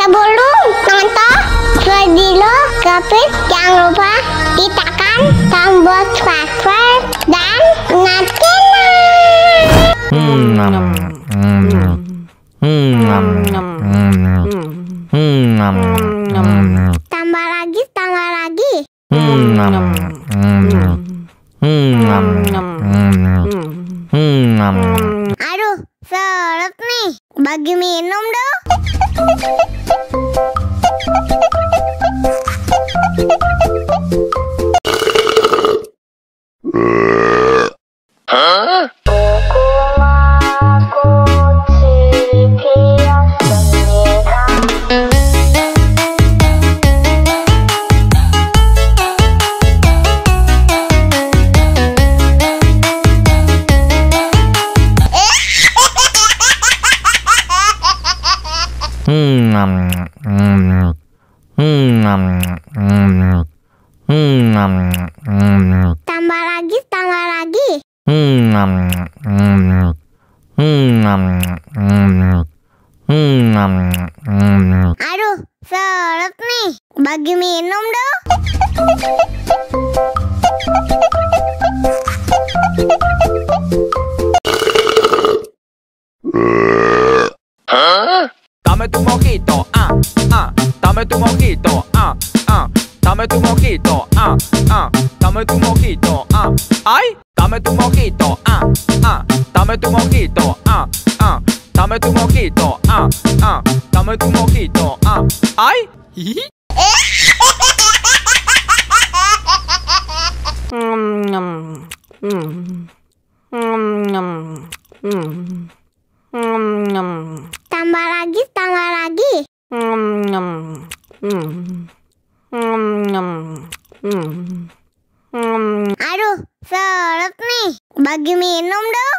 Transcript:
Sebelum nonton video Gavin, jangan lupa ditekan tombol subscribe dan nyalakan. Tambah lagi, tambah lagi. Aduh, seret nih. Bagi minum dong. Tambah lagi, tambah lagi. Aduh, seret nih. Bagi minum dong. Dame tu mojito, dame tu mojito, dame tu mojito, dame tu mojito, ay, dame tu mojito, dame tu mojito, dame tu mojito, dame tu mojito, ay. Tambah lagi, tambah lagi. Aduh, seret nih. Bagi minum dong.